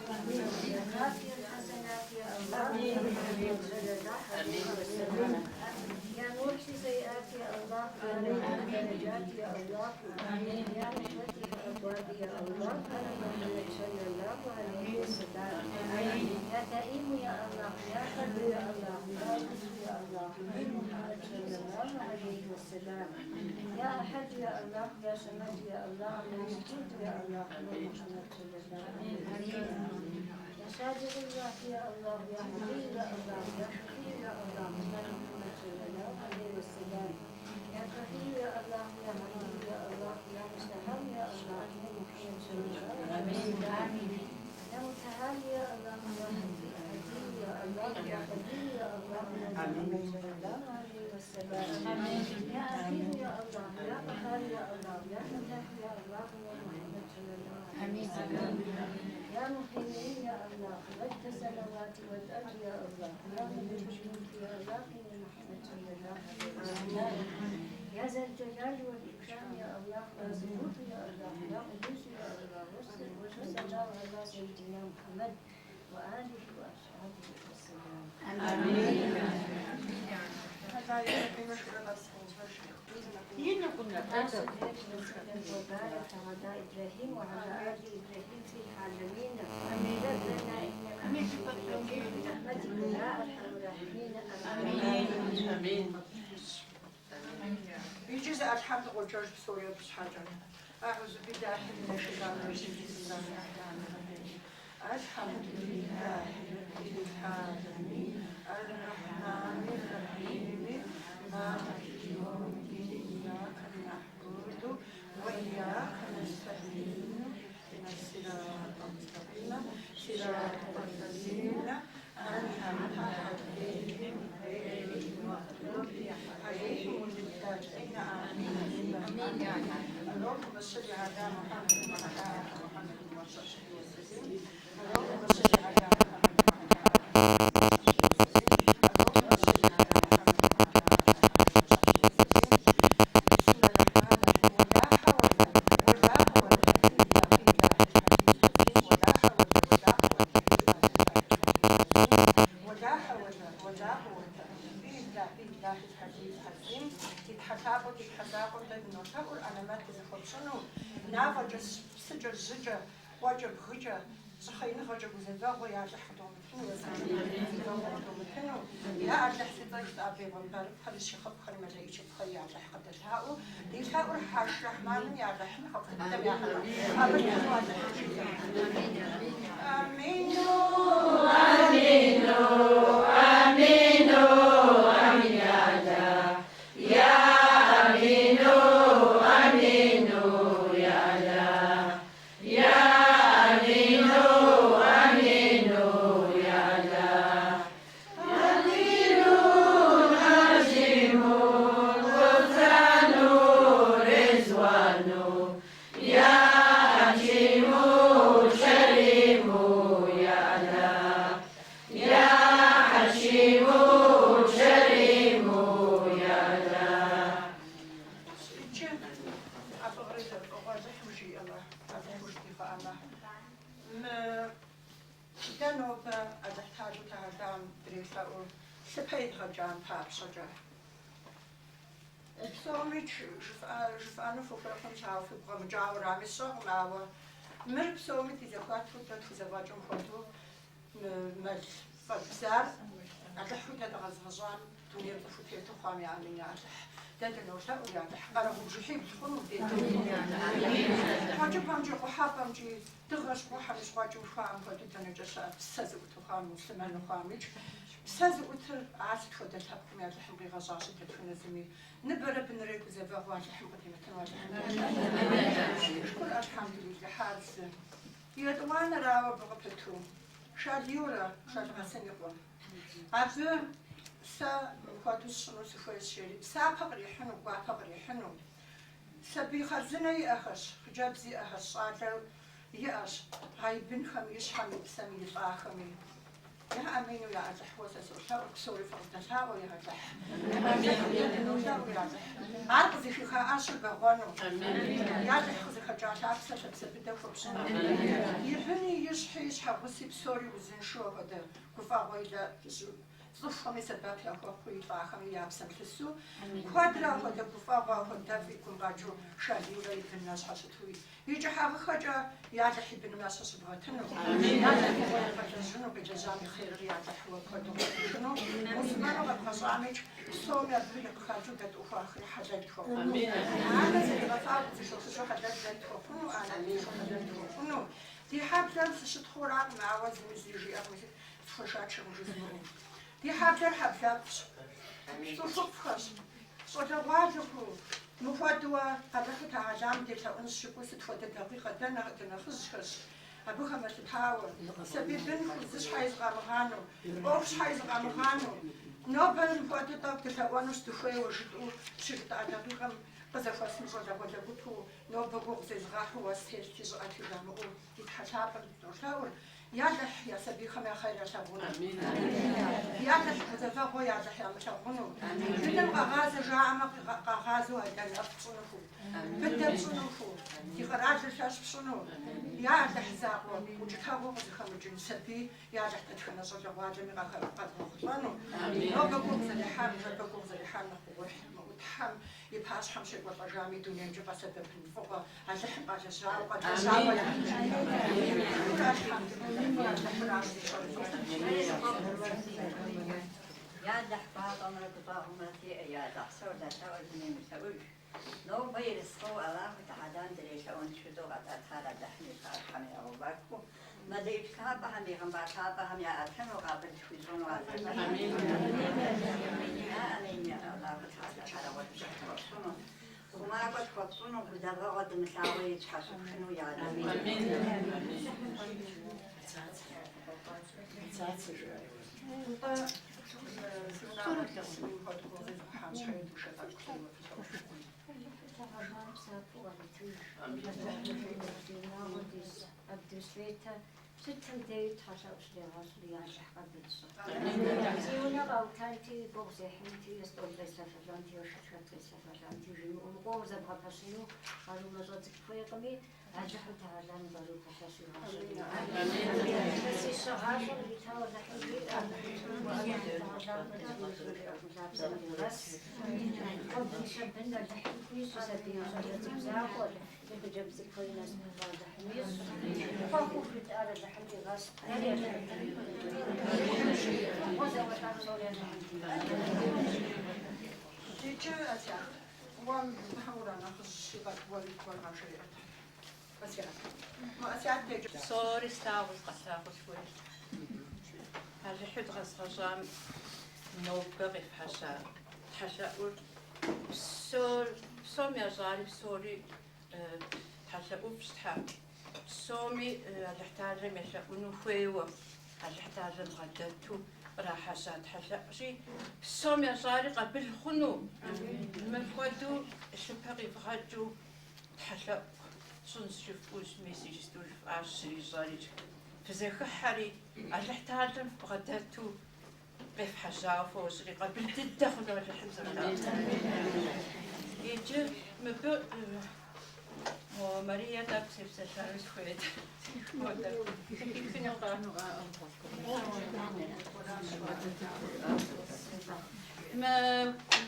يا كافي الحسنات يا الله، يا محمد صلى الله عليه وسلم، يا محصي سيئات يا الله، يا رافع الدرجات يا الله، يا مفتح الأبواب يا الله، يا محمد صلى الله عليه وسلم، يا دائم يا الله، يا قدر يا الله، يا لطيف يا الله، يا محمد صلى الله عليه وسلم، يا أحد يا الله، يا صمد يا الله، يا موجود يا الله، يا محمد صلى الله عليه وسلم، يا صادق الله يا الله، يا حي يا الله، يا شفيع يا الله، يا محمد صلى الله عليه وسلم، يا كفيل يا الله، يا حميد يا الله، يا مستحب يا الله، يا محمد صلى الله عليه وسلم، يا متعال يا الله، يا حكيم يا الله، يا قدير يا الله، يا محمد صلى الله عليه وسلم، يا عزيز يا الله، يا قهار يا الله، يا فتاح يا الله، يا محمد صلى الله عليه وسلم، يا مهيمن يا الله، رد السماوات والأرض يا الله، يا ملك الملك يا الله، يا محمد صلى الله عليه وسلم، يا ذا الجلال والإكرام يا الله، يا سبوح يا الله، يا قدوس يا الله، والسلام على سيدنا محمد وآله وأصحابه وسلم. وبارك على إبراهيم وعلى آل إبراهيم في العالمين. ربنا إنك حميد مجيد برحمتك يا أرحم الراحمين. آمين. Иджы зы ӏэлъхьэм дыкъоджэж псори абы щхьэкӏэ. أعوذ بالله من الشيطان الرجيم بسم الله الرحمن الرحيم. الحمد لله رب العالمين الرحمن الرحيم مالك يوم الدين إياك نعبد وإياك نستعين اهدنا الصراط المستقيم صراط الذين أنعمت عليهم غير المغضوب عليهم ولا الضالين. آمين. اللهم صل على محمد وعلى آل محمد وصحبه وسلم. اللهم صل على محمد وعلى آل محمد وسلم. اللهم صل على محمد وعلى آل محمد وصحبه وسلم. بسم الله الرحمن الرحيم. ولا حول ولا قوة إلا بالله العلي العظيم. ولا حول ولا قوة إلا بالله العلي العظيم. ولا حول ولا قوة إلا بالله العلي العظيم. Ди Тхьэ лъапӏэу, ди Тхьэ закъуэу дэ дынолъэӏур ӏэнэмэт дызыхуэпщӏыну, мафӏэкӏэ, псыкӏэ, жьыкӏэ, къуэкӏэ, бгыкӏэ, щӏыхъеиныгъэкӏэ гузэвэгъуэ я Алыхь къыдомытыну, гузэвэгъуэ къыдомытыну, я Алыхь зи цӏэ жытӏа бегъымбарыпхъэри, щихъыпхъэри, мэлэӏичыпхъэри я Алыхь къыдэлъаӏуэу, ди лъэӏур Хьэрш Рахьманым я Алыхь нэхъыфӏ дыдэм я къабыл хъуну Алыхьым жиӏэ. Амину. Амину, амину, амин я Аллах. Я амину, амину, я Аллах. Я амину, амину, я Аллах. Аминун, азимун, гуфрану, резвану. Я хакиму, шариму, я Аллах. Я хашиму, шариму, я Аллах. Иджы ӏэфӏыгъэри зэрыфӏыгъуэ Алыхьым жиӏэмэ, Алыхьым жыдигъэӏэмэ. Мы дэ нобэ Алыхь Талу Тэхьэлам дрелъэӏур лъыпэ едгъэкӏам папщӏэкӏэ. Псоми жыфӏэну фыхуей хъунщ, ауэ фигу къэмыкӏауэ арами сщӏэкъым, ауэ мыр псоми ди зэхуэту дэ тхузэфӏэкӏым хуэдэу мы мэл фӏэбзар Алыхьу дэ дыкъэзыгъэщӏам дунейм цӏыхуу тету хъуам я амин я Алыхь. Дэ дынолъэӏур я Алыхь къэрэгъубжыхьибл хъуну дедыгъу. Къуэкӏыпӏэмкӏи къухьэпӏэмкӏи дыгъэ щыкъухьэм щыкъуэкӏыу жыхуаӏэм хуэдэу дэнэкӏэ щыӏэ псэ зыӏуту хъуам, муслъымэну хъуамикӏ. Псэ зыӏутыр ар сыт хуэдэ лъэпкъми Алыхьым къигъэщӏащи дэтхэнэ зыми ныбэрэ бынрэ гузэвэгъуэ Алыхьым къыдимытыну Алыхьым делъэӏу. Шыкур алхьэмдулиллахь ар зы. Етӏуанэрауэ абы къыпыту Шал Юрэ, Шал Хьэсэн и къуэм. Абы сэ мыпхуэдэу сщӏыну сыхуейщ, жери, псапэ кърихьыну, гуапэ кърихьыну. Сабий хъарзынэ иӏэхэщ, хъыджэбз иӏэхэщ, щӏалэ иӏэщ, а и бынхэм, и щхьэм, и псэм, и лӏахэми. Я амину, я Алыхь, уэ сэ солъэӏур, псори фыкъыздэлъаӏуэ, я Алыхь. Алыхь, дэ дынолъэӏур, я Алыхь. Ар къызыхиха ӏэщыр бэгъуэну. Я Алыхь, къызыхэкӏа лъапсэр лъапсэ быдэ хуэпщӏыну. И быни, и щхьи, и щхьэгъуси псори узыншэу апхуэдэ гуфӏэгъуэ илэ цӏыхухэми сэбэп яхуэхъуу, и лӏахэми я псэм лъысу, куэдрэ апхуэдэ гуфӏэгъуэ, апхуэдэфӏ и гум къэкӏыу Шалийрэ и быным ящхьэщыту И кӏыхьагъыхэкӏэ Ялыхь и быным ящхьэщыбгъэтыну, Ялыхь фӏыгъуэ ебгъэлэжьыну, къилэжьам и хъерыр Ялыхь уэ куэду къепхыну, муслъымэну къэбгъэщӏамикӏ, псоми абы и къыхэкӏыу дэ тӏухуахри хьэлэл тхуэхъуну, анэ зэригъэфар зышохыжу хьэлэл дэ тхуэхъуну, анэ зышо хьэлэл тхуэхъуну. Ди хьэблэм сыщытхъуракъым, ауэ зыми зыри жиӏэкъым, схуэшачэкъым жызмыӏэу. Ди хьэблэр хьэблэфӏщ, цӏыхуфӏхэщ, щӏалэгъуалэхэу, мыхуэдууэ Алыхьу Тэгьалам делъэӏунщ жыпӏэу сыт хуэдэ дакъикъэ дэ нэхъ дынэхъыжьхэщ, абыхэм елъытауэ, сабий бынхэу зы щхьэи зыкъамыгъанэу, ӏуэху щхьэи зыкъамыгъанэу, нобэ мыхуэдэу тӏэкӏу дылъэӏуэнущ дыхуейуэ жытӏэу щыжытӏа дакъикъэм къызэхуэсын щӏалэгъуалэ гупу нобэ гугъу зезыгъэхьу уэс телъти щӏыӏэти жамыӏэу ди Тхьэ лъапӏэм дыдолъэӏур. Ялыхь, я сабийхэм я хъер ялъагъуну. Ялыхь, гузэвэгъуэ Ялыхь ямылъагъуну. Быным къэгъазэ жаӏэмэ, къагъазэу адэ-анэфӏ пщӏынуху. Быдэ пщӏынуху. Ди къэралыр лъэщ пщӏыну. Ялыхь закъуэ, укӏытэгъуэ къызыхэмыкӏын сабий Ялыхь дэтхэнэ щӏалэгъуалэми къэдгъэхъулӏэну. Нобэ гугъу зэрехьам, ныжэбэ гугъу зэрехьам нэхъ гугъуехь мыӏэу Тхьэм и пащхьэм щекӏуэлӏэжами дунеймкӏэ къэсэбэпын фӏыгъуэ Алыхьым къалэжьауэ, къэдлэжьауэ Алыхьыращ зыщӏэр. Ялыхь гуащӏэмрэ гущӏэгъумрэ зиӏэ, Ялыхь псор зэлъэӏур зыми емылъэӏуж. Нобэ ерыскъыуэ Аллаху Тэгьалам дрелъэӏун жытӏэу къэтӏэтар Алыхьым и пащхьэм ягъэувэху, мэлэӏич лъапӏэхэм, бегъымбар лъапӏэхэм яӏэтыну, къабыл тхуищӏыну Алыхьым. Амин, я Аллаху Тэгьала, щхьэрыгъуэ тхуэпщӏыну. Хъумакӏуэ тхуэпщӏыну, гузэвэгъуэ дымылъагъуу итщхьэщыпхыну Амин. Нтӏэ, си унагъуэр лъэсыну хуэдэу къызэзыхьам щхьэ душэ тӏэкӏу лъейуэ фылъэӏу. Лъэгъэжам псапэу къаритыж. Ди унагъуэ дис Абду Светэ сытым деи тхьэлъэӏу щрегъэщӏри, Алыхь къабыл щӏы. Си унэ къаутэнти, гугъу сехьынти, стӏол къеслъэфэлӏэнти, шытхэт къеслъэфэлӏэнти жимыӏэу, мы къомыр зэбгъэпэщыну къару мащӏэ цӏыкӏу хуейкъыми, Алыхьу Тэгьалам къару пэлъэщ игъащӏэри. Илъэсищэ гъащӏэ къритауэ Алыхьым жиӏэ, Алыхьу Тэгьалам лъапсэм нигъэс. Къуэ бын Алыхьым хуищӏ, сабий щӏалэ цӏыкӏу закъуэ, и хъыджэбз цӏыкӏухэри насыпыфӏэ Алыхьым ищӏ. Хъуэхъуу жытӏар Алыхьым дигъэс, дэри Алыхьым фӏыгъуэ зэуэлӏа псори Алыхьым дигъэс. Иджы, Асят, уэ мыбыхэм уранэхъыжьщи, тӏэкӏу уэри зыгуэр къажреӏэт. Асят. Мы Асят деж. Псори слъагъуу, сыкъэлъагъуу сыхуейщ. Алыхьу дыкъэзыгъэщӏам нобэ къефхьэжьа тхьэлъэӏур псор, псом ящӏари псори тхьэлъэӏуфӏщ, Тхьэ. Псоми Алыхьталэм елъэӏуну хуейуэ, Алыхьталэм бгъэдэту кърахьэжьа тхьэлъэӏущи, псом ящӏари къабыл хъуну, мыпхуэдэу лъыпэ къивгъэкӏыу тхьэлъэӏу тщӏынщ жыфӏэу, мис иджысту жыфӏащ зэрищӏэрикӏ. Фызэхыхьэри, Алыхьталэм фыбгъэдэту къефхьэжьауэ фощӏри, къабыл дыдэ хъуну Алыхьым солъэӏу. Иджы мыбы мо Марие тӏэкӏу сепсэлъэну сыхуейт. Зэхихынукъэ? Мы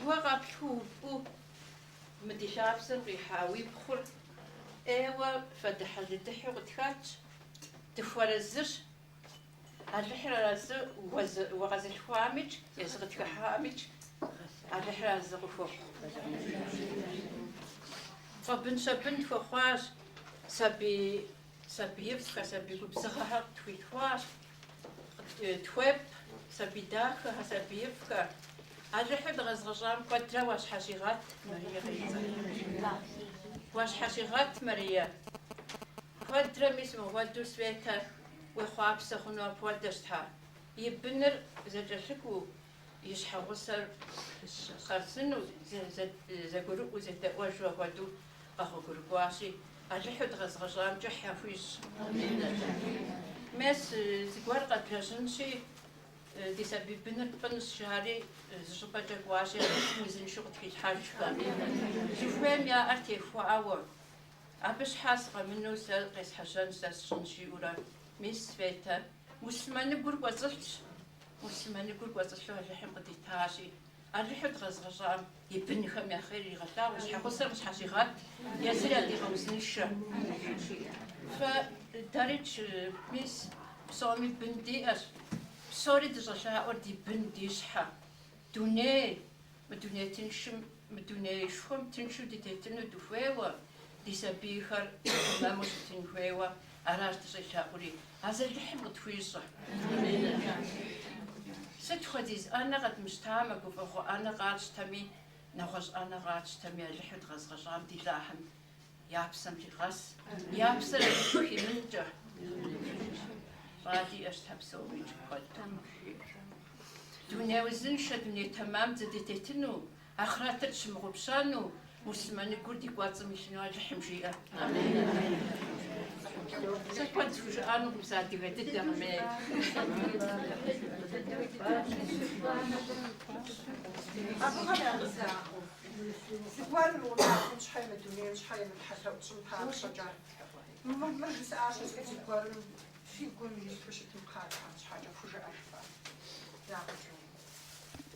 уэ къэплъхуу упӏу мы ди лъапсэм къихьа уи пхъур ӏейуэ фэдыхьэлыдыхьу къытхэтщ, дыхуэрэзыщ. Алыхьыр арэзы уэ къэзылъхуамикӏ, езы къытхыхьамикӏ, Алыхьыр арэзы къыхуэхъу. Къуэбын-щэбын тхуэхъуащ, сабий, сабиифӏхэр, сабий губзыгъэхэр къытхуилъхуащ, тхуепӏ, сабий дахэхэр, сабиифӏхэр. Алыхьу дыкъэзыгъэщӏам куэдрэ уащхьэщигъэт, Марие къицӏэ. Уащхьэщигъэт, Марие. Куэдрэ мис мыгъуэду Светэ уехъуапсэ хъуну апхуэдэщ, Тхьэ. И быныр зэкӏэлъыкӏуэу, и щхьэгъусэр хъарзынэу, зэгурыӏуэу, зэдэӏуэжу апхуэдэу къэгъуэгурыкӏуащи, Алыхьу дыкъэзыгъэщӏам кӏыхь яхуищӏ. Мес зыгуэр къэдлэжьынщи. Ди сабий быныр тпӏынущ жари зыщӏыпӏэкӏэ кӏуащи, Алыхьым узыншэу къытхилъхьэжхэ. Зыхуейм я ӏэр техуауэ, абы щхьа сыкъэмынэу сэ къесхьэжьэн сэ сщӏынщ, жиӏэурэ. Мис Светэ, муслъымэныгур кӏуэцӏылъщ, муслъымэныгур кӏуэцӏылъу Алыхьым къыдитащи, Алыхьу дыкъэзыгъэщӏам и бынхэм я хъер иригъэлъагъу, и щхьэгъусэр къыщхьэщигъэт, езыр ядигъэузыншэ. Фэ дэрикӏ, мис, псоми бын диӏэщ, псори дыщӏэлъаӏуэр ди бын, ди щхьэ. Дуней, мы дуней тыншым, мы дунеишхуэм тыншу дытетыну дыхуейуэ, ди сабийхэр тэмэму щытын хуейуэ, аращ дыщӏелъэӏури. Азалыхьым къытхуищӏэ. Сыт хуэдиз ӏэнэ къэдмыщтамэ, гуфӏэгъуэ ӏэнэ къатщтэми, нэгъуэщӏ ӏэнэ къатщтэми, Алыхьу дыкъэзыгъэщӏам ди лӏахэм я псэм лъигъэс, я псэр Алыхьым химынкӏэ. Лӏа диӏэщ Тхьэ псоми куэду. Дуней узыншэ, дуней тэмэм дызэдытетыну, Ахърэтыр тщымыгъупщэну, муслъымэныгур ди кӏуэцӏым илъыну Алыхьым жиӏэ. Сэ куэд схужыӏэнукъым, сыадыгэ дыдэкъым, ей. Абыхэм я мызакъуэу, зыгуэр мы унагъуэм щхьэ мы дунейм щхьэ мы тхьэлъэӏу тщӏын папщӏэкӏэ, мыр жысӏащ, зыгуэрым фи гум илъу щытым кхъа Тхьэм щхьэкӏэ хужыӏэжыфа. Ягъэкӏыну.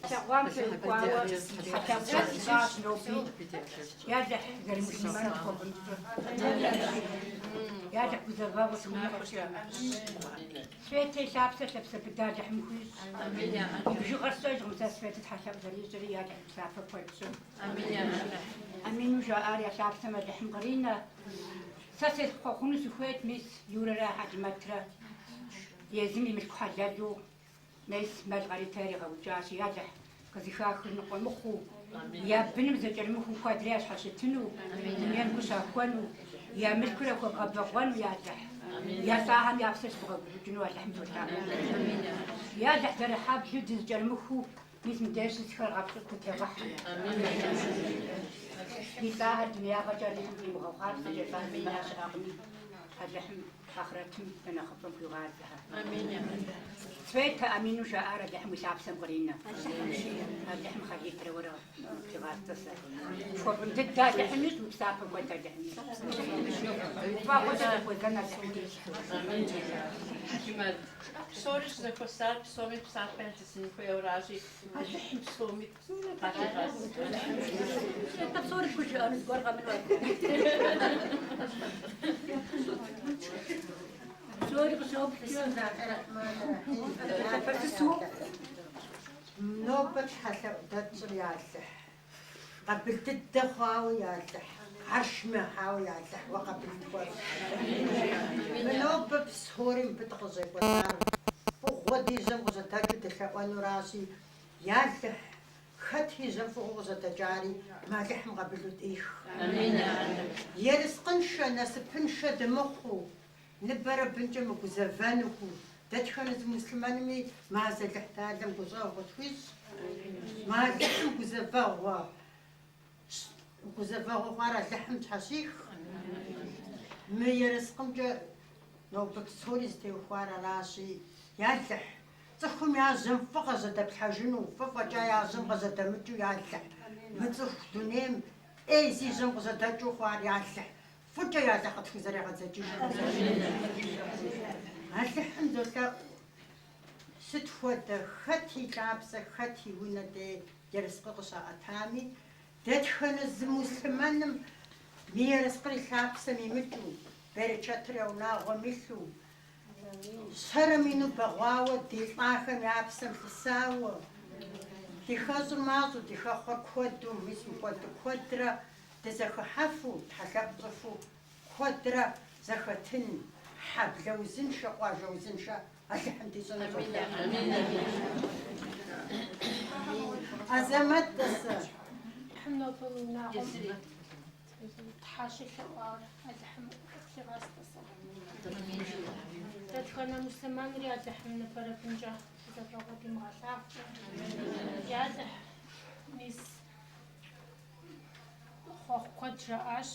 Лъэгъуам теухуауэ тхьэлъэӏу тщӏащ ноби. Ялыхь, зэрымуслъымэн тхуэфӏын щӏы. Ялыхь, гузэвэгъуэ тумыгъэкӏэ. Светэ и лъапсэр лъапсэ быдэ Алыхьым хуищӏ. И бжыгъэр сщӏэжкъым сэ Светэ тхьэлъэӏу зэрищӏри, Ялыхь псапэ куэд щӏы. Амину жаӏар я лъапсэм Алыхьым къринэ. Сэ сехъуэхъуну сыхуейт мис Юрэрэ Хьэлимэтрэ езым и мылъку хьэлэлу Мес мэл къаритэ яригъэукӏащи, Ялыхь, къызыхахыр ныкъуэ мыхъуу, я быным зэкӏэрымыхуу куэдрэ ящхьэщытыну, дунейм гу щахуэну, я мылъкур яхуэбгъэбэгъуэну, Ялыхь, я лӏахэм я псэр щыбгъэгуфӏыкӏыну Алыхьым долъаӏуэ. Ялыхь, зэрыхьэблэу дызэкӏэрымыхуу, мис мыбдеж щысхэр гъэпщӏыӏу дытегъэхьэ. Ди лӏахэр дунеягъэкӏэ Алыхьым къимыгъэхъуапсэкӏэ лӏа зимыӏэ щыӏэкъыми, Алыхьым Ахърэтым дэ нэхъыфӏым хуигъазэхэ. Светэ, амину жаӏар Алыхьым уи лъапсэм къринэ. Алыхьым Хъалидрэ уэрэ фигъас тӏасэ. Пхуэфӏын дыдэ Алыхьым ищӏ, уи псапэ куэд Алыхьым ищӏ. Гуфӏэгъуэкӏэ зэхуэзэн Алыхьым дищӏ. Хьэлимэт, псори щызэхуэсар псоми псапэ ялъысын хуейуэращи, Алыхьым псоми къалъигъэс. Светэ псори пхужыӏэну зыгуэр къэмынэу. Псори къыщоплъкӏэ. Нобэ тхьэлъэӏу дэ тщӏыр Ялыхь. Къабыл дыдэ хъуауэ Ялыхь. Гьэршым яхьауэ Ялыхь, уэ къабыл тхуэщӏ. Мы нобэ псори мыбы дыкъыщӏекӏуэлӏар фӏыгъуэ ди жьэм къыжьэдэкӏыу дылъэӏуэнуращи, Ялыхь, хэт и жьэм фӏыгъуэ къыжьэдэкӏари, мы Алыхьым къабылу тӏих. Ерыскъыншэ, насыпыншэ дымыхъуу, ныбэрэ бынкӏэ мыгузэвэнуху, дэтхэнэ зы муслъымэнми мы Азалыхь Талэм гущӏэгъу къытхуищӏ, мы Алыхьым гузэвэгъуэ, гузэвэгъуэ хъуар Алыхьым тщхьэщих. Мы ерыскъымкӏэ нобэ псори зытеухуар аращи, Ялыхь, Цӏыхум я жьэм фӏы къыжьэдэплъхьэжыну, фӏы фӏэкӏа я жьэм къыжьэдэмыкӏыу Ялыхь. Мы цӏыху дунейм ӏей зи жьэм къыжьэдэкӏыу хъуар Ялыхь, фӏыкӏэ Ялыхь къытхузэрегъэдзэкӏыжыну. Алыхьым долъэӏу, сыт хуэдэ, хэт и лъапсэ, хэт и унэ дей ерыскъы къыщаӏэтами, дэтхэнэ зы муслъымэным мы ерыскъыр и лъапсэм имыкӏыу, берычэтыр я унагъуэм илъу, Щэрэ мину бэгъуауэ ди лӏахэм я псэм лъысауэ, ди хэщӏыр мащӏэу, ди хэхъуэр куэду, мис мыпхуэдэ куэдрэ дызэхыхьэфу, тхьэлъэӏу тщӏыфу, куэдрэ зэхэтын, хьэблэ узыншэ, къуажэ узыншэ Алыхьым дищӏыну долъэӏу. Азэмэт тӏасэ. Алыхьым нобэ уи унагъуэм Тхьэ щелъэӏуар Алыхьым къытлъигъэс тӏасэ. Дэтхэнэ муслъымэнри Алыхьым ныбэрэ бынкӏэ гузэвэгъуэ димыгъэлъагъукӏэ. Ялыхь, мис хъуэхъу куэд жаӏащ.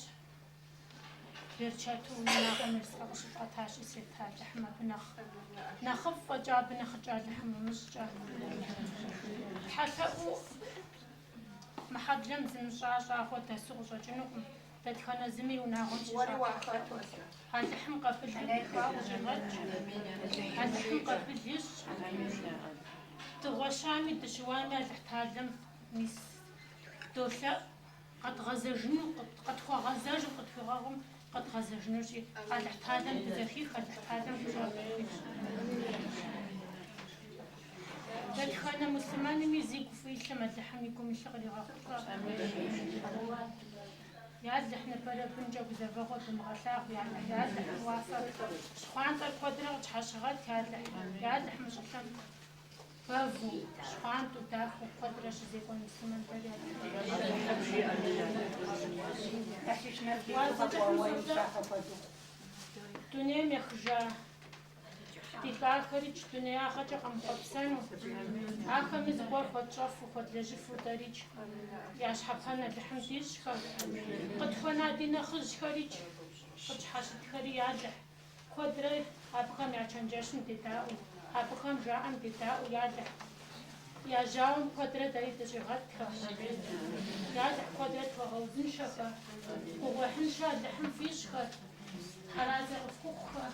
Берычэту уи унагъуэм ерыскъы къыщыфӏэтащи, Светэ, Алыхьым абы нэхъ нэхъыфӏ фӏэкӏа абы нэхъыкӏэ Алыхьым уимыщӏкӏэ. Тхьэлъэӏуу мы хьэблэм зымыщӏа щӏагъуэ дэсу къыщӏэкӏынукъым. Дэтхэнэ зыми и унагъуэм щищӏа тхьэлъэӏур. Алыхьым къабыл къыхуа къыщӏигъэкӏ. Алыхьым къабыл ищӏ. Дыгъуэщами, дыщыуами Алыхьталэм мис долъэӏу. Къэдгъэзэжыну, къытхуэгъэзэжым, къытхуигъэгъум къэдгъэзэжынущи, Алыхьталэм дызэхих, Алыхьталэм гущӏэгъу къытхуищӏ. Дэтхэнэ муслъымэнми зигу фӏы илъым Алыхьым и гум илъыр къригъэхъулӏэ. Ялыхь, ныбэрэ бынкӏэ гузэвэгъуэ дымыгъэлъагъу, Ялыхь, Ялыхь, уафэр щхъуантӏэр куэдрэ къытщхьэщыгъэт, Ялыхь, Ялыхь, мы щӏылъэм бэву, щхъуантӏэу, дахэу куэдрэ щызекӏуэн муслъымэн дэри Алыхьым. Дунейм ехыжа ди лӏахэрикӏ дунеягъэкӏэ къэмыхъуэпсэну, ахэми зыгуэр хуэтщӏэфу, хуэдлэжьыфу дэрикӏ я щхьэпэн Алыхьым дищӏхэ, къытхуэна ди нэхъыжьхэрикӏ, къытщхьэщытхэри Ялыхь. Куэдрэ абыхэм я чэнджэщым дедаӏуэу, абыхэм жаӏэм дедаӏуэу, Ялыхь, я жьауэм куэдрэ дэри дыщӏигъэтхэ, Ялыхь, куэдрэ тхуэгъэузыншэхэ, гугъуехьыншэ Алыхьым фищӏхэ, Тхьэразэ къыфхухъухэ.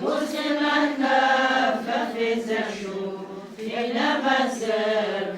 Муслъымэнхэ фэ фезэшу фи нэмэзыр.